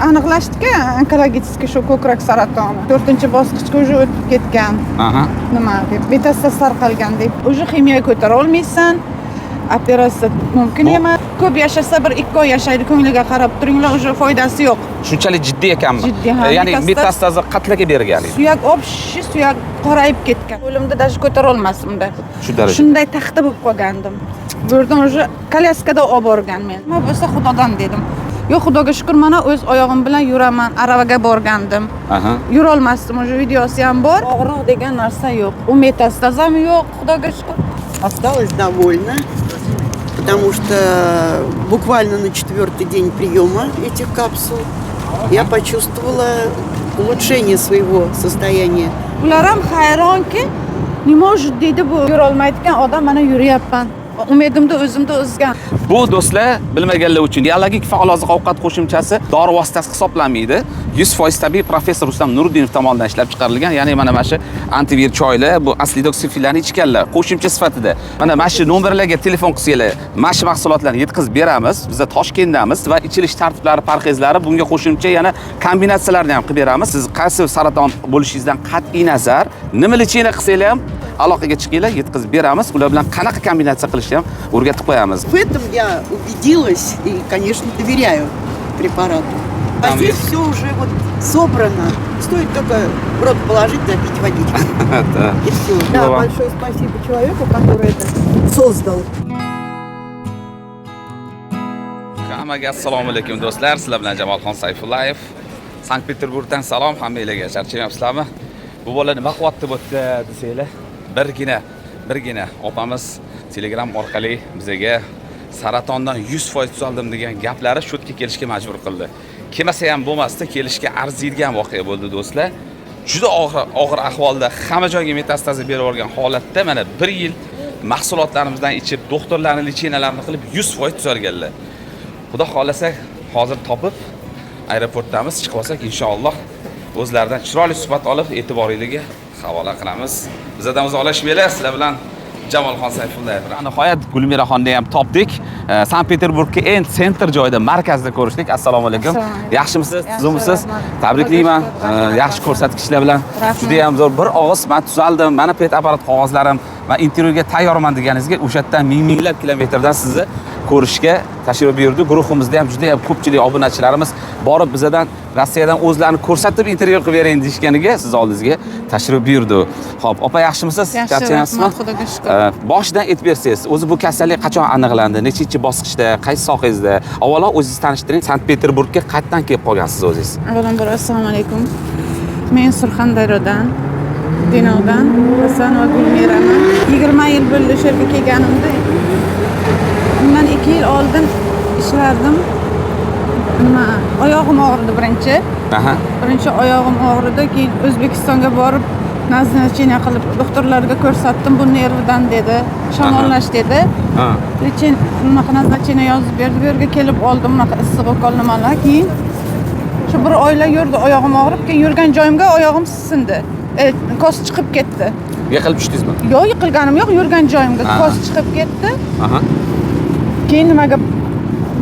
Aniqlashdiki, onkologический shu ko'krak saratoni. 4-bosqichga уже o'tib ketgan. Nima deb, metastaz tarqalgan deb. Уже ximiya ko'tara olmaysan. Operatsiya mumkin emas. Ko'p yashasa 1-2 oy yashaydi, ko'ngliga qarab turinglar, уже foydasi yo'q. Shunchalik jiddiy ekanmi? Jiddiy, ha. Ya'ni metastazi qatlaga bergan edi. Suyak общий suyak qorayib ketgan. Qo'limda даже ko'tara olmasdim-da. Shu darajada. Shunday taxta bo'lib qolgandim. Bu yerdan уже kolyaskada olib borgan men. Nima bo'lsa Xudodan dedim. Yo'q, Xudoga shukur, mana o'z oyog'im bilan yuraman, aravaga borgandim. Yurolmasdim, уже videosi ham bor. Og'riq degan narsa yo'q. U metastaz ham yo'q, Xudoga shukur. Осталась довольна, потому что буквально на 4-й день приема этих капсул я почувствовала улучшение своего состояния. Ular ham hayronki, не может deydi, bu yurolmaydigan odam mana yuryapman. Umidimni o'zimda uzgan. Bu do'stlar bilmaganlar uchun biologik faol oziq-ovqat qo'shimchasi dori vositasi hisoblanmaydi. 100% tabiiy professor Rustam Nuriddinov tomonidan ishlab chiqarilgan, ya'ni mana shu antivir choylar, bu aslidoksifillarni ichganlar qo'shimcha sifatida. Mana shu nomerlarga telefon qilsanglar, mana shu mahsulotlarni yetkazib beramiz. Biz Toshkentdamiz va ichilish tartiblari, parhezlari, bunga qo'shimcha yana kombinatsiyalarni ham qilib beramiz. Siz qaysi saraton bo'lishingizdan qat'iy nazar, nima lechение qilsanglar ham aloqaga chiqinglar, yetkazib beramiz. Ular bilan qanaqa kombinatsiya qilishni ham o'rgatib qo'yamiz. В этом я убедилась и, конечно, доверяю препарату. А Там здесь есть. все уже вот собрано. Стоит только в рот положить, запить водичку. И все. Да, Вам. большое спасибо человеку, который это создал. Hammaga assalomu alaykum do'stlar. Sizlar bilan Jamolxon Sayfullayev. Sankt-Peterburgdan salom hammanglarga. Charchamayapsizlarmi? Bu bola nima qilyapti bu yerda desanglar, birgina opamiz Telegram orqali bizaga saratondan 100% tuzaldim degan gaplari shu yerga kelishga majbur qildi. Kelmasa ham bo'lmasdi, kelishga arziydigan voqea bo'ldi do'stlar. Juda og'ir ahvolda hamma joyga metastaza berib yuborgan holatda mana 1 yil mahsulotlarimizdan ichib, doktorlarning lecheniyalarini qilib 100% tuzalganlar. Xudo xohlasa hozir topib aeroportdamiz, chiqib olsak inshaalloh o'zlaridan chiroyli suhbat olib e'tiboringizga havola qilamiz. Bizdan uzoqlashmanglar, sizlar bilan Jamolxon Sayfullayev. Nihoyat Gulmiraxonni ham topdik. Sankt-Peterburgga eng sentr joyda, markazda ko'rishdik. Assalomu alaykum. Assalomu alaykum. Yaxshimisiz? Yaxshi, Tuzukmisiz? rahmat. Tabriklayman. Xudoga shukur, rahmat. Yaxshi ko'rsatkichlar bilan. Rahmat. Juda ham zo'r. Bir og'iz men tuzaldim, mana pet apparat qog'ozlarim va intervyuga tayyorman deganingizga o'sha yerdan ming minglab kilometrdan sizni ko'rishga tashrif buyurdi. Guruhimizda ham juda ham ko'pchilik obunachilarimiz borib bizadan Rossiyadan o'zlarini ko'rsatib intervyu qilib bering deyishganiga siz oldingizga tashrif buyurdi. Xo'p, opa yaxshimisiz? Yaxshi, Charchamayapsizmi? rahmat, Xudoga shukur. Boshidan aytib bersangiz, o'zi bu kasallik qachon aniqlandi? Nechinchi bosqichda, qaysi sohangizda? Avvalo o'zingizni tanishtiring. Sankt-Peterburgga qayerdan kelib qolgansiz o'zingiz? Avvalambor assalomu alaykum. Men Surxondaryodan, Denovdan Hasanova Gulmiraman. 20 yil bo'ldi o'sha yerga kelganimda. Undan 2 yil oldin ishlardim. Nima, oyog'im og'ridi birinchi. Birinchi oyog'im og'ridi, keyin O'zbekistonga borib назначение qilib doktorlarga ko'rsatdim, bu nervdan dedi, shamollash dedi. Lekin bunaqa назначение yozib berdi, bu yerga kelib oldim bunaqa issiq ukol nimalar. Keyin shu bir oylar yurdi oyog'im og'rib, keyin yurgan joyimga oyog'im sindi. Kost chiqib ketdi. Yiqilib tushdingizmi? Yo'q, yiqilganim yo'q, yurgan joyimga kost chiqib ketdi. Keyin nimaga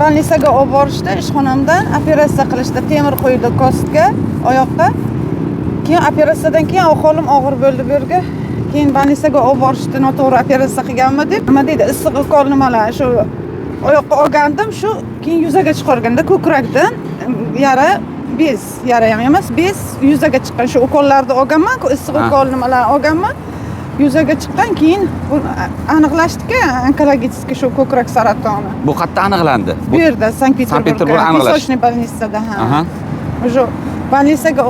больницаga olib borishdi, ishxonamdan operatsiya qilishdi, temir qo'ydi kostga, oyoqqa. Keyin operatsiyadan keyin ahvolim og'ir bo'ldi bu yerga. Keyin больницаga olib borishdi, noto'g'ri operatsiya qilganmi deb. Nima deydi, issiq ukol nimalar, shu oyoqqa olgandim, shu keyin yuzaga chiqarganda ko'krakdan yara, bez, yara ham emas, bez yuzaga chiqqan. Shu ukollarni olganman-ku, issiq ukol nimalar olganman. Yuzaga chiqqan, keyin aniqlashdiki, onkologический shu ko'krak saratoni. Bu qayerda aniqlandi? Bu yerda, Sankt-Peterburg Sankt-Peterburg, aniqlash. Песочный больницада, ha. Уже больницаga,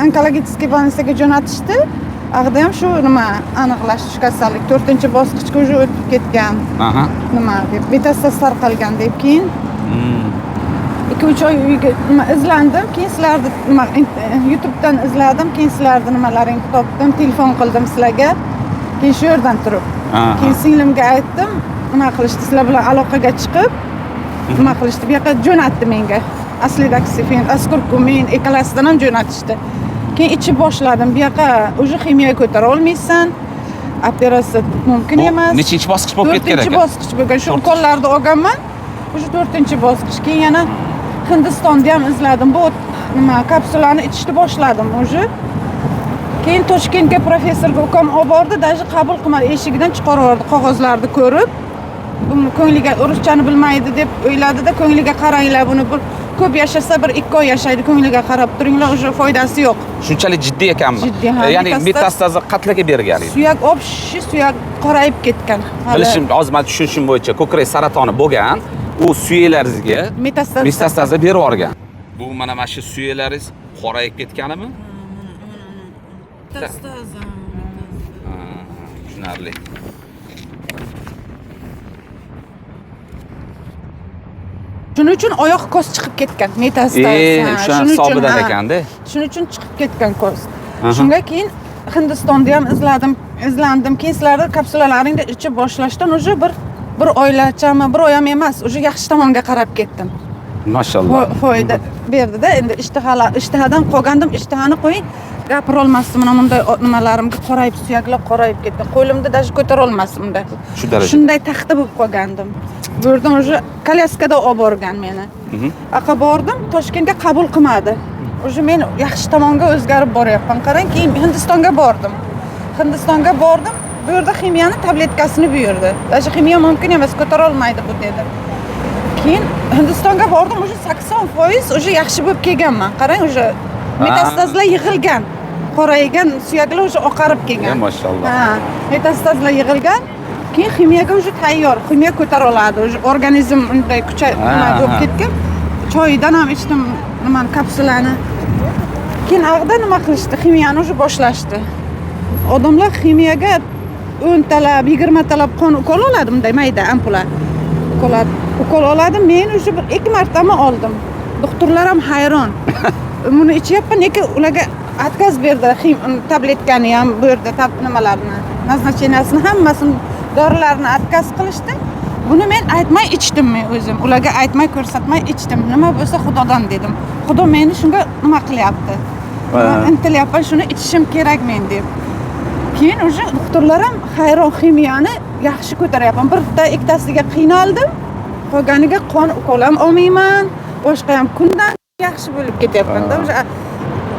онкологический больницаga jo'natishdi. Ag'da ham shu nima aniqlashdi shu kasallik 4-bosqichga уже o'tib ketgan. Nima deb, metastaz tarqalgan deb. Keyin 2-3 oy uyga nima izlandim, keyin sizlarni nima YouTubedan izladim, keyin sizlarni nimalaringni topdim, telefon qildim sizlarga. Keyin shu yerdan turib. Keyin singlimga aytdim, nima qilishdi, sizlar bilan aloqaga chiqib, nima qilishdi, bu yoqqa jo'natdi menga. Aslidaksifen, askurkumin, ikkalasidan ham jo'natishdi. Keyin ichib boshladim. Bu yoqqa уже ximiya ko'tara olmaysan. Operatsiya mumkin Bu emas. nechinchi bosqich bo'lib ketgan 4-chi ekan? bosqich bo'lgan. Shu ukollarni olganman. Уже 4-bosqich. Keyin yana Hindistonda ham izladim. Bu nima kapsulani ichishni boshladim уже. Keyin Toshkentga professorga ukam olib bordi, даже qabul qilmadi, eshigidan chiqarib yubordi qog'ozlarni ko'rib. Buni ko'ngliga ruschani bilmaydi deb o'yladida, ko'ngliga qaranglar, buni bir ko'p yashasa bir 2 oy yashaydi, ko'ngliga qarab turinglar, уже foydasi yo'q. Shunchalik jiddiy ekanmi? Jiddiy, ha. Ya'ni metastazi qatlaga bergan edi. Suyak общий suyak qorayib ketgan. Bilishim, hozir men tushunishim bo'yicha ko'krak saratoni bo'lgan, u suyaklaringizga Metastaz. metastazni berib yuborgan. Bu mana shu suyaklaringiz qorayib ketganimi? Metastaz. Tushunarli. Shuning uchun oyoq ko'z chiqib ketgan, metastaz. O'sha hisobidan ekanda. Shuning uchun chiqib ketgan ko'z. Shunga keyin Hindistonda ham izlandim. Keyin sizlarni kapsulalaringni ichib boshlashdan уже bir oylarchami, bir oy ham emas, уже yaxshi tomonga qarab ketdim. Mashalloh. Foyda berdida. Endi ishtahadan qolgandim, ishtahani qo'ying, gapira olmasdim. Mana bunday nimalarimga qorayib, suyaklar qorayib ketdi. Qo'limni даже ko'tara olmasdim bunday. Shu darajada. Shunday taxta bo'lib qolgandim. Bu yerdan уже kolyaskada olib borgan meni. Aqa bordim, Toshkentga qabul qilmadi. Уже men yaxshi tomonga o'zgarib boryapman. Qarang, keyin Hindistonga bordim. Hindistonga bordim. Bu yerda ximiyani tabletkasini buyurdi. Даже ximiya mumkin emas, ko'tara olmaydi bu dedi. Keyin Hindistonga bordim, уже 80% уже yaxshi bo'lib kelganman. Qarang, уже metastazlar yig'ilgan. Qoraygan suyaklar уже oqarib kelgan. Mashalloh. Ha, metastazlar yig'ilgan. Keyin ximiyaga уже tayyor, ximiya ko'tara oladi. Уже organizm unday kucha nima bo'lib ketgan. Choydan ham ichdim nimani kapsulani. Keyin ag'da nima qilishdi? Ximiyani уже boshlashdi. Odamlar ximiyaga 10 talab, 20 talab qon ukol oladi, bunday mayda ampula. Ukol oladi. Men уже bir 2 martami oldim. Doktorlar ham hayron. Buni ichyapman, lekin ularga отказ berdi. Tabletkani ham bu yerda nimalarni, назначениесini hammasini, dorilarni отказ qilishdi. Buni men aytmay ichdim men o'zim. Ularga aytmay, ko'rsatmay ichdim. Nima bo'lsa Xudodan dedim. Xudo meni shunga nima qilyapti? Intilyapman, shuni ichishim kerak men deb. Keyin уже doktorlar ham hayron, ximiyani yaxshi ko'taryapman. Bitta ikkitasiga qiynaldim. Qolganiga qon ukol ham olmayman. Boshqa ham kundan yaxshi bo'lib ketyapman-da. Уже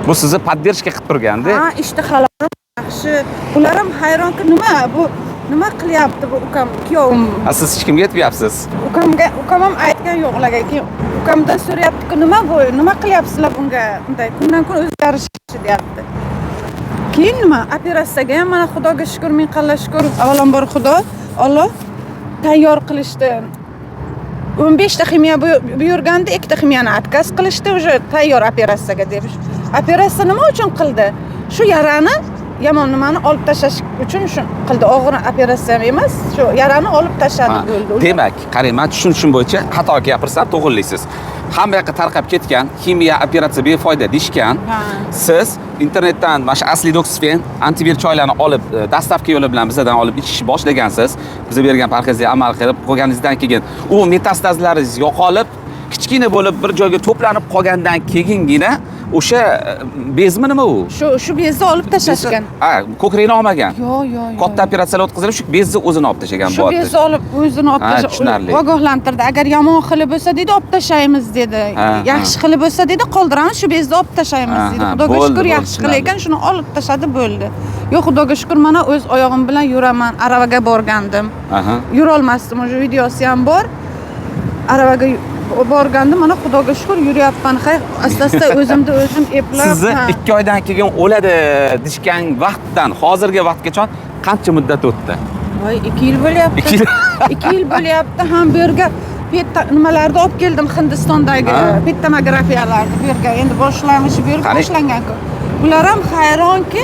Bu sizni поддержка qilib turganda. Ha, ishtahalarim yaxshi. Ular ham hayronki, nima bu, nima qilyapti bu ukam, kuyovim. Siz hech kimga aytmayapsiz. Ukam ham aytgan yo'q ularga. Keyin ukamdan so'rayapti-ku, nima bu, nima qilyapsizlar bunga? Bunday kundan kun o'zgarish deyapti. Keyin nima, operatsiyaga ham mana Xudoga shukr, ming qalla shukr, avvalambor Xudo, Alloh tayyor qilishdi. 15 ta ximiya buyurganda 2 ta ximiyani отказ qilishdi, уже tayyor operatsiyaga deb. Operatsiya nima uchun qildi? Shu yarani, yomon nimani olib tashlash uchun shu qildi. Og'ir operatsiya emas, shu yarani olib tashladi bo'ldi. Demak, qarang, men tushunishim bo'yicha xato gapirsam to'g'rilaysiz. Hamma yoqqa tarqab ketgan, ximiya operatsiya befoyda deyishgan. Siz internetdan mana shu asli doksfen antivir choylarni olib, dastavka yo'li bilan bizdan olib ichishni boshlagansiz. Biza bergan parhezga amal qilib qo'yganingizdan keyin u metastazlaringiz yo'qolib, kichkina bo'lib bir joyga to'planib qolgandan keyingina o'sha bezmi nima u? Shu bezni olib tashlashgan. Ha, ko'krakni olmagan. Yo'q, yo'q, yo'q. Katta operatsiyalar o'tkazilib, shu bezni o'zini olib tashlagan Shu bezni olib, o'zini olib tashlab, tushunarli. Ogohlantirdi. Agar yomon xili bo'lsa dedi, olib tashlaymiz dedi. Yaxshi xili bo'lsa dedi, qoldiramiz, shu bezni olib tashlaymiz dedi. Xudoga shukr, yaxshi xili ekan, shuni olib tashladi, bo'ldi. Yo'q, Xudoga shukr, mana o'z oyog'im bilan yuraman, aravaga borgandim. Yura olmasdim, o'sha videosi ham bor. Aravaga borgandim, mana Xudoga shukr yuryapman. Hay, asta-asta o'zimni o'zim eplab. Sizni 2 oydan keyin o'ladi deyishgan vaqtdan hozirgi vaqtgacha qancha muddat o'tdi? Voy, 2 yil bo'lyapti. 2 yil. 2 yil bo'lyapti. Ham bu yerga PET nimalarni olib keldim, Hindistondagi PET tomografiyalarni bu yerga. Endi boshlanishi bu yerga boshlangan-ku. Bular ham hayronki,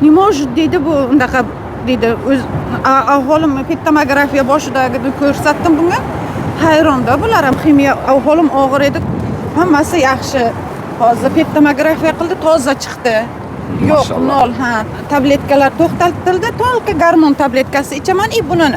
не может deydi bu undaqa deydi. O'z ahvolim PET tomografiya boshidagini ko'rsatdim bunga. Hayronda bular ham, ximiya ahvolim og'ir edi. Hammasi yaxshi. Hozir PET tomografiya qildi, toza chiqdi. Yo'q, Mashalloh. Nol, ha. Tabletkalar to'xtatildi, только gormon tabletkasi ichaman и buni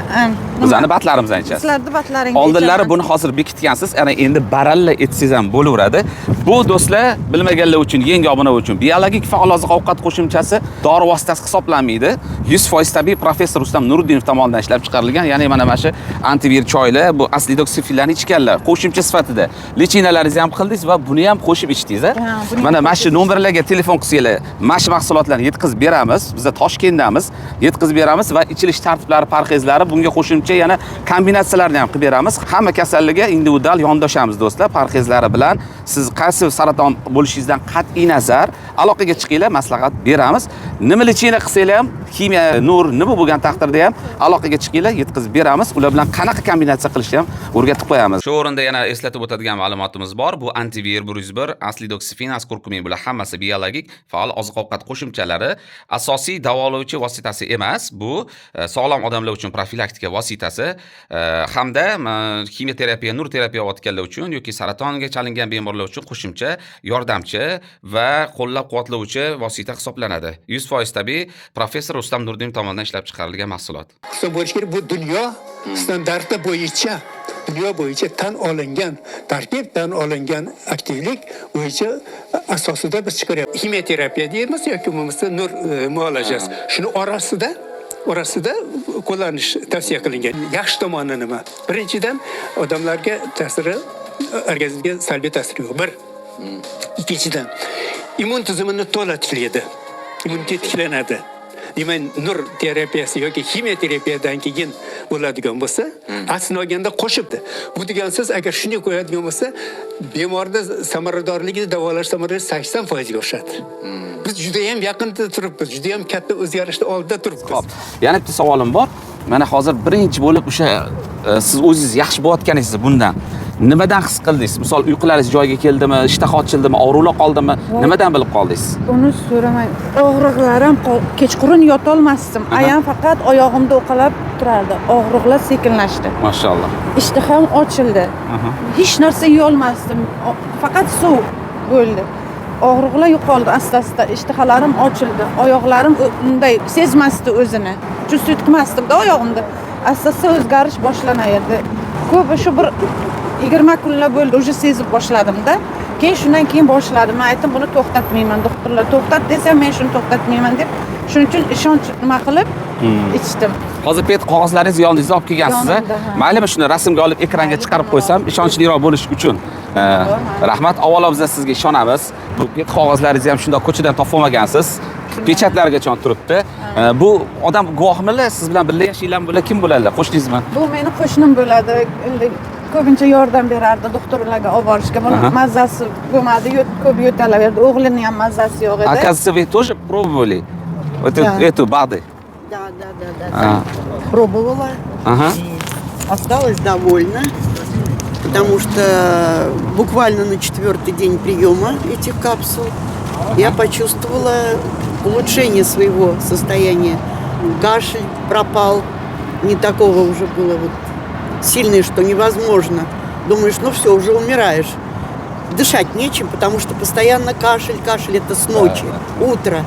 Bizani БАД larimizdan ichasiz. Sizlarni БАД laringizni Oldinlari ichaman. Buni hozir bekitgansiz, ana endi baralla etsangiz ham bo'laveradi. Bu, do'stlar, bilmaganlar uchun, yangi obuna uchun, biologik faol oziq-ovqat qo'shimchasi dori vositasi hisoblanmaydi. 100% tabiiy, professor Rustam Nuriddinov tomonidan ishlab chiqarilgan, ya'ni mana shu antivir choylar, bu aslidoksifillarni ichganlar qo'shimcha sifatida лечения laringizni ham qildingiz va buni ham qo'shib ichdingiz, a? Ha, buni ham Mana shu qo'shib. Nomerlarga telefon qilsanglar, mana shu mahsulotlarni yetkazib beramiz. Biz Toshkentdamiz, yetkazib beramiz va ichilish tartiblari, parhezlari, bunga qo'shimcha yana kombinatsiyalarni ham qilib beramiz. Hamma kasallikka individual yondoshamiz, do'stlar, parhezlari bilan. Siz qaysi saraton bo'lishingizdan qat'iy nazar aloqaga chiqinglar, maslahat beramiz. Nima лечение qilsanglar ham, ximiya, nur, nima bo'lgan taqdirda ham aloqaga chiqinglar, yetkazib beramiz. Ular bilan qanaqa kombinatsiya qilishni ham o'rgatib qo'yamiz. Shu o'rinda yana eslatib o'tadigan ma'lumotimiz bor. Bu antivir 101, aslidoksifin, askurkumin, bular hammasi biologik faol oziq-ovqat qo'shimchalari, asosiy davolovchi vositasi emas. Bu sog'lom odamlar uchun profilaktika vositasi hamda ximioterapiya, nur terapiya olayotganlar uchun yoki saratonga chalingan bemorlar uchun qo'shimcha yordamchi va qo'llab-quvvatlovchi vosita hisoblanadi. 100% tabiiy, professor Rustam Nuriddinov tomonidan ishlab chiqarilgan mahsulot. Xususan bo'lishi kerak, bu dunyo standarti bo'yicha, dunyo bo'yicha tan olingan tarkib, tan olingan aktivlik bo'yicha asosida biz chiqaryapmiz. Ximioterapiya deymiz yoki bo'lmasa nur muolajasi, shuni orasida qo'llanish tavsiya qilingan. Yaxshi tomoni nima? Birinchidan, odamlarga ta'siri, organizmga salbiy ta'siri yo'q, bir. Ikkinchidan, immun tizimini to'la tiklaydi, immunitet tiklanadi. Demak, nur terapiyasi yoki ximiya terapiyadan keyin bo'ladigan bo'lsa, aslini olganda qo'shibdi. Bu degan so'z, agar shunday qo'yadigan bo'lsa, bemorni samaradorligi, davolash samaradorligi 80%ga oshadi. Biz judayam yaqinda turibmiz, judayam katta o'zgarishni oldida turibmiz. Xo'p, yana bitta savolim bor. Mana hozir birinchi bo'lib o'sha siz o'zingiz yaxshi bo'layotganingizni bundan nimadan his qildingiz? Misol, uyqularingiz joyiga keldimi, ishtaha ochildimi, og'riqlar qoldimi? Nimadan bilib qoldingiz? Uni so'ramang. Og'riqlarim kechqurun yotolmasdim. Ayam faqat oyog'imda uqalab turardi. Og'riqlar sekinlashdi. Mashalloh. Ishtaham ochildi. Hech narsa yeyolmasdim. Faqat suv bo'ldi. Og'riqlar yo'qoldi asta-asta, ishtahalarim ochildi. Oyoqlarim unday sezmasdi o'zini. Чувствовать qilmasdim-da oyog'imda. Asta-asta o'zgarish boshlanaverdi. Ko'p shu bir 20 kunlar bo'ldi, уже sezib boshladim-da. Keyin shundan keyin boshladim. Men aytdim, buni to'xtatmayman. Doktorlar to'xtat desa, men shuni to'xtatmayman deb. Shuning uchun ishonch nima qilib ichdim. Hozir pet qog'ozlaringizni yoningizda olib kelgansiz, a? Yonimda, ha. Maylimi, shuni rasmga olib, ekranga chiqarib qo'ysam, ishonchliroq bo'lish uchun. Rahmat. Avvalo biz sizga ishonamiz. Bu pet qog'ozlaringizni ham shundoq ko'chadan topib olmagansiz. Pechatlargacha turibdi. Bu odam guvohmilar? Siz bilan birga yashaylarmi? Bular kim bo'ladilar? Qo'shningizmi? Bu meni qo'shnim bo'ladi. Endi ko'pincha yordam berardi doktorlarga olib borishga. Buni mazasi bo'lmadi, ko'p yo'talaverdi. O'g'lini ham mazasi yo'q edi. Оказывается, вы тоже пробовали вот Да. эту БАДы? Да. А. Пробовала. И осталась довольна, потому что буквально на четвертый день приема этих капсул я почувствовала улучшение своего состояния. Кашель пропал, не такого уже было вот сильный, что невозможно. Думаешь, ну все, уже умираешь. Дышать нечем, потому что постоянно кашель, кашель, это с ночи, утро.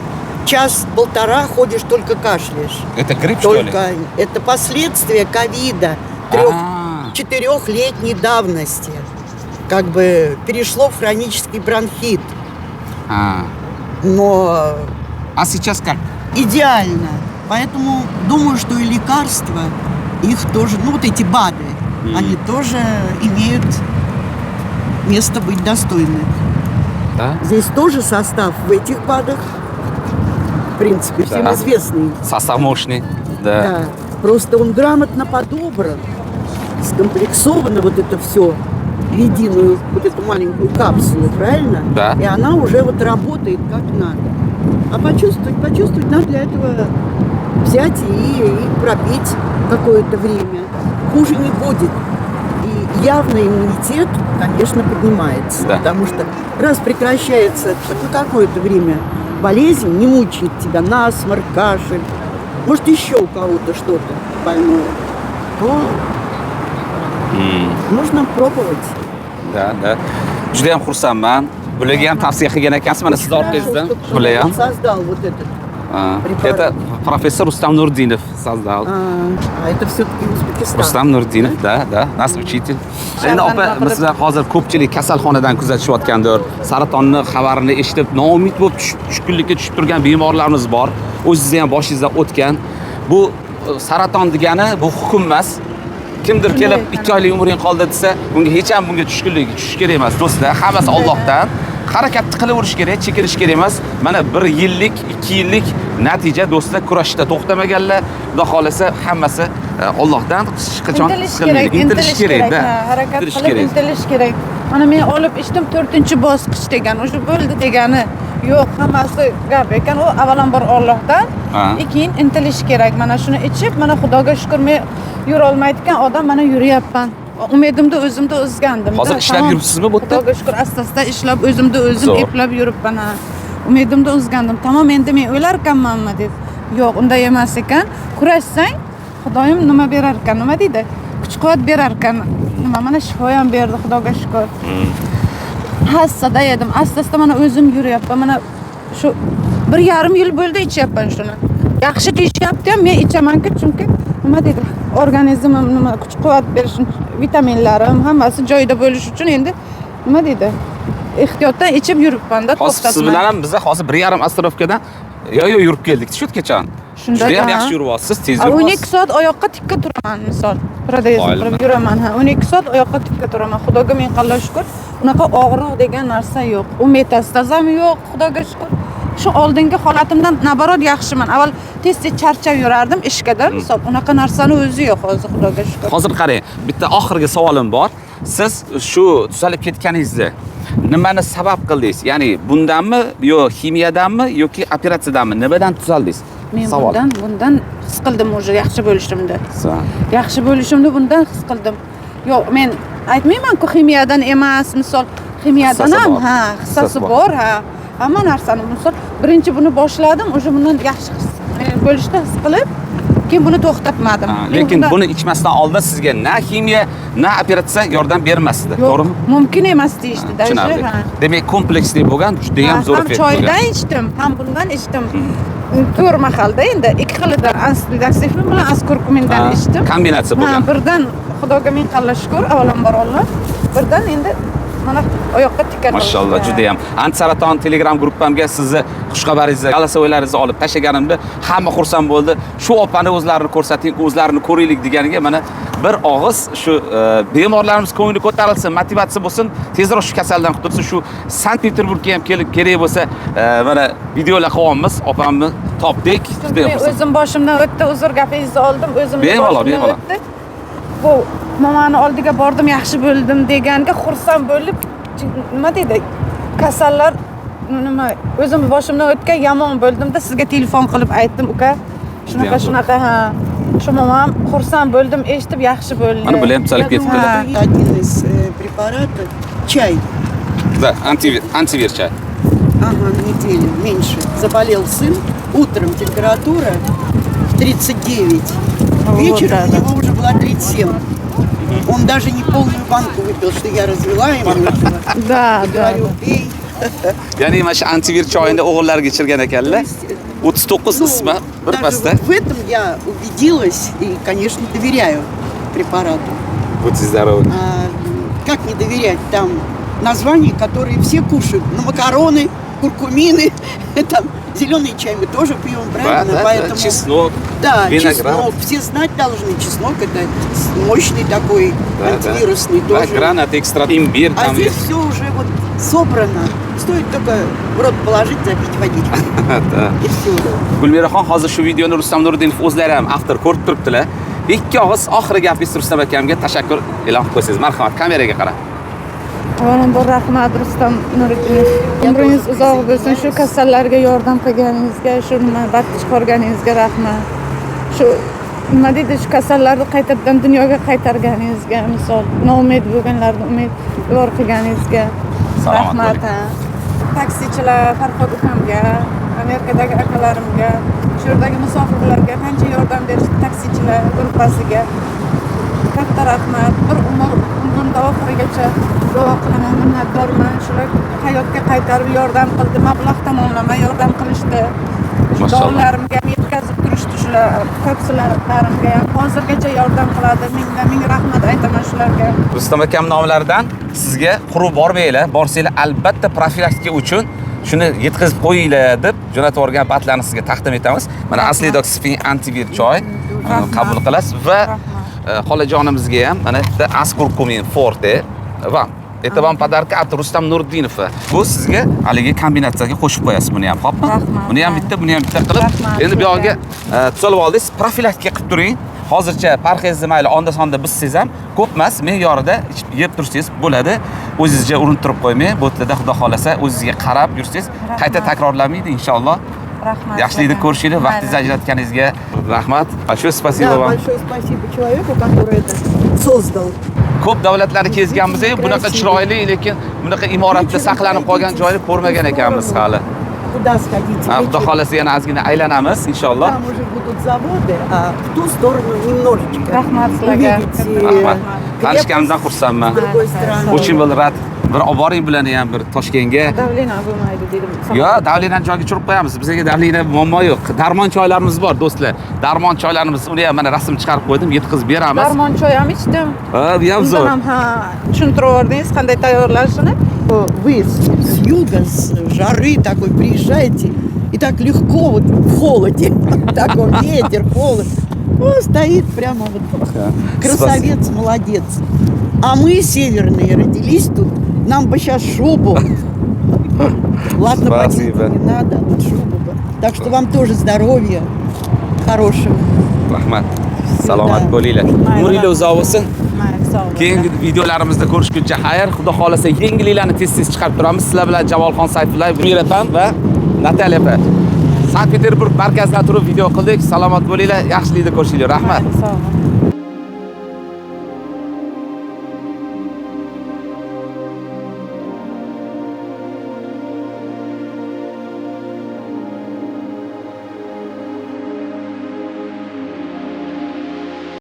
Час-полтора ходишь, только кашляешь. Это грипп, что ли? Только это последствия ковида трех, А. четырехлетней давности. Как бы перешло в хронический бронхит. А. Но А сейчас как? Идеально. Поэтому думаю, что и лекарства, их тоже, ну вот эти БАДы, они тоже имеют место быть достойны. Да? Здесь тоже состав в этих БАДах, в принципе, всем известный. Состав мощный. Да. Да. Просто он грамотно подобран, скомплексовано вот это все в единую вот эту маленькую капсулу, правильно? Да. И она уже вот работает как надо. А почувствовать надо для этого взять и пропить какое-то время. Хуже не будет. И явно иммунитет, конечно, поднимается. Потому что раз прекращается хоть на какое-то время болезнь, не мучает тебя насморк, кашель, может, еще у кого-то что-то больное, то нужно пробовать. Да. Juda ham xursandman. Bularga ham tavsiya qilgan ekansiz, mana sizni orqangizdan. Bular ham. Создал вот этот. Это профессор Рустам Нурдинов создал. А это все-таки Узбекистан. Rustam Nurdinov, да, нас учитель. Endi opa, bizlar hozir ko'pchilik kasalxonadan kuzatishayotgandir. Saratonni xabarini eshitib, noumid bo'lib tushkunlikka tushib turgan bemorlarimiz bor. O'zingizni ham boshingizdan o'tgan. Bu saraton degani bu hukm emas. Kimdir kelib 2 oylik umring qoldi desa, bunga hech ham bunga tushkunlikka tushish kerak emas, do'stlar. Hammasi Allohdan. Harakatni qilaverish kerak, chekinish kerak emas. Mana 1 yillik, 2 yillik natija do'stlar, kurashda to'xtamaganlar, Xudo xolasa hammasi Allohdan, hech qachon Intilish siqilmaydi. kerak, Intilish kerak-da. Harakat Intilish qilib kerak. intilish kerak. Mana men olib ichdim 4-bosqich degan, o'sha bo'ldi degani yo'q, hammasi gap ekan. U avvalambor Allohdan, keyin intilish kerak. Mana shuni ichib, mana Xudoga shukr, men yurolmaydigan odam mana yuryapman. Umidimni o'zimda uzgandim. Hozir ishlab yuribsizmi bu yerda? Xudoga shukr, asta-asta ishlab o'zimda o'zim eplab yuribman. Ha. Umidimni uzgandim. Tamom, endi men o'lar ekanmanmi deb. Yo'q, unday emas ekan. Kurashsang, Xudoyim nima berar ekan, nima deydi? Kuch-quvvat berar ekan. Nima, mana shifo ham berdi, Xudoga shukr. Hassada edim. Asta-asta mana o'zim yuryapman. Mana shu 1,5 yil bo'ldi ichyapman shuni. Yaxshi deyishyapti ham, men ichamanki, chunki nima deydi, organizmim nima kuch-quvvat berish, vitaminlarim hammasi joyida bo'lishi uchun endi nima deydi, ehtiyotdan ichib yuribman-da, Hozir siz to'xtatmay. bilan ham biza hozir 1,5 ostarovkadan yo yurib keldik shu yergacha. Shunda Juda ham ha. yaxshi yuryapsiz, tez 12 yuryapsiz. soat oyoqqa tikka turaman, misol. Protez Qoyilman. qilib yuraman, ha. 12 soat oyoqqa tikka turaman. Xudoga ming qancha shukr. Unaqa og'riq degan narsa yo'q. U metastaz ham yo'q, Xudoga shukr. Shu oldingi holatimdan naborot yaxshiman. Avval tez-tez charchab yurardim ishga-da, misol. Unaqa narsani o'zi yo'q hozir, Xudoga shukr. Hozir qarang, bitta oxirgi savolim bor. Siz shu tuzalib ketganingizni nimani sabab qildingiz? Ya'ni bundanmi, yo ximiyadanmi yoki operatsiyadanmi? Nimadan tuzaldingiz? Men Savol. bundan his qildim уже yaxshi bo'lishimni. Yaxshi bo'lishimni bundan his qildim. Yo'q, men aytmayman-ku ximiyadan emas, misol ximiyadan ham, ha, hissasi bor, ha. Hamma narsani misol birinchi buni boshladim, уже bundan yaxshi his bo'lishni his qilib, keyin buni to'xtatmadim. Lekin buni ichmasdan oldin sizga na ximiya, na operatsiya yordam bermasdi, to'g'rimi? Mumkin emas deyishdi, Tushunarli. Demak, kompleksli bo'lgan, juda ham zo'r Ham effekt bo'lgan. choydan ichdim, ham bundan ichdim. 4 mahalda endi ikki xilidan, asfin bilan askurkumindan ichdim. Kombinatsiya bo'lgan. Birdan Xudoga ming qancha shukr, avvalambor Alloh. Birdan endi mana oyoqqa tikka. Mashalloh, juda ham. Antisaraton Telegram gruppamga sizni xushxabaringizni, голосовойлаringizni olib tashlaganimda hamma xursand bo'ldi. Shu opani o'zlarini ko'rsating, o'zlarini ko'raylik deganiga mana bir og'iz shu bemorlarimiz ko'ngli ko'tarilsin, motivatsiya bo'lsin, tezroq shu kasaldan qutulsin. Shu Sankt-Peterburgga ham kelib kerak bo'lsa, mana videolar qilyapmiz, opamni topdik. Juda ham xursand. O'zim boshimdan o'tdi, uzr gapingizni oldim, o'zim Bemalol, bemalol. o'tdi. Bu mamani oldiga bordim, yaxshi bo'ldim deganga xursand bo'lib, nima deydi, kasallar nima, o'zim boshimdan o'tgan yomon bo'ldimda, sizga telefon qilib aytdim, uka, shunaqa shunaqa, ha. Shu mamam xursand bo'ldim, eshitib yaxshi bo'ldi. Mana bular ham tuzalib ketibdi. Один из препаратов чай. Да, антивир чай. Ага, на неделю меньше. Заболел сын, утром температура 39. Вечером у него уже была 37. Он даже не полную банку выпил, что я развела ему этого. Да, да. Говорю, пей. Ya'ni mana shu antivir choyini o'g'illarga ichirgan ekanlar. 39 ismi bir pasda. В этом я убедилась и, конечно, доверяю препарату. Будьте здоровы. Как не доверять? Там названия, которые все кушают. На макароны, куркумины, там зеленый чай мы тоже пьем, правильно? Да, поэтому, да, чеснок, да, виноград. Чеснок. Все знать должны. Чеснок это мощный такой, да, антивирусный да. тоже. Да, гранат, экстракт, имбирь. А там здесь есть. все уже вот собрано. Стоит только в рот положить, запить водичкой. Да. И все. Gulmiraxon, hozir shu videoni Rustam Nuriddinov o'zlari ham avtor ko'rib turibdilar. Ikki og'iz oxirgi gapingiz Rustam akamga tashakkur e'lon qilib qo'ysangiz. Marhamat, kameraga qarab. Avvalambor rahmat Rustam Nuriddinov. Umringiz uzoq bo'lsin. Shu kasallarga yordam qilganingizga, shu nima baxt chiqarganingizga rahmat. Shu nima deydi, shu kasallarni qaytadan dunyoga qaytarganingizga, misol noumid bo'lganlarni umidvor qilganingizga Salomat rahmat. Taksichilar Farhod ukamga, Amerikadagi akalarimga, shu yerdagi musofirlarga qancha yordam berishdi, taksichilar gruppasiga. Katta rahmat. Bir umr, umrimda oxirigacha duo qilaman, minnatdorman. Shular hayotga qaytarib yordam qildi, mablag' tomonlama yordam qilishdi. Shu Mashalloh. Dorilarimga ham yetkazib turishdi shular, kapsulalarimga ham hozirgacha yordam qiladi. Mingdan ming rahmat aytaman shularga. Rustam akam nomlaridan sizga quruq bormanglar, borsanglar, albatta profilaktika uchun shuni yetkazib qo'yinglar deb jo'natib yuborgan БАД larni sizga taqdim etamiz. Mana, Aslidox Spin antivir choy Rahmat. qabul qilasiz va Rahmat. Xolajonimizga ham mana bitta Askurkumin Forte va это вам подарка от Rustam Nurdinov. Bu sizga haligi kombinatsiyaga qo'shib qo'yasiz buni ham, xo'pmi? Rahmat. Buni ham bitta, buni ham bitta qilib, Rahmat endi bu yog'iga sizga. Tuzalib oldingiz, profilaktika qilib turing. Hozircha parhezni mayli onda sonda buzsangiz ham ko'p emas, me'yorida ichib yeb tursangiz bo'ladi. O'zingizga urintirib qo'ymang. Bu yerda xudo xolasa o'zingizga qarab yursangiz qayta takrorlanmaydi inshaalloh. Rahmat. Yaxshilikda sizga. ko'rishaylik. Vaqtingizni Mayli. ajratganingizga rahmat. Большое спасибо Да, вам. Большое спасибо человеку, который это создал. Ko'p davlatlarni kezganmiz, bunaqa chiroyli, lekin bunaqa imoratda saqlanib qolgan joyni ko'rmagan ekanmiz hali. Туда сходите. Ha, xudo Вечером. xolasa yana ozgina aylanamiz inshaalloh. Там уже будут заводы, а в ту сторону немножечко. Rahmat sizlarga. Увидите Rahmat. крепость Tanishganimizdan xursandman. с другой стороны. Очень был рад. Bir olib boring bularni ham bir Toshkentga. Давление bo'lmaydi dedim. Yo, давление ni joyiga tushirib qo'yamiz. Bizga давление muammo yo'q. Darmon choylarimiz bor, do'stlar. Darmon choylarimiz, uni ham mana rasm chiqarib qo'ydim, yetkazib beramiz. Darmon choy ham ichdim. Ha, bu ham Undan zo'r. ham, ha, tushuntirib yubordingiz qanday tayyorlashini. Вы с юга, с жары такой приезжаете, и так легко вот в холоде, такой ветер, холод. О, стоит прямо вот красавец, молодец. А мы северные, родились тут, нам бы сейчас шубу. Ладно, Спасибо. ботинки не надо, а вот шубу бы. Так что вам тоже здоровья хорошего. Rahmat. Salomat bo'linglar. Umringlar uzoq bo'lsin. Mayli, sog' bo'ling. Keyingi videolarimizda ko'rishguncha xayr. Xudo xolasa yangiliklarni tez-tez chiqarib turamiz. Sizlar bilan Jamolxon Sayfullayev, Mira opam va Natalya opa. Sankt-Peterburg markazidan turib video qildik. Salomat bo'linglar, yaxshilikda ko'rishaylik. Rahmat. Mayli, sog' bo'ling.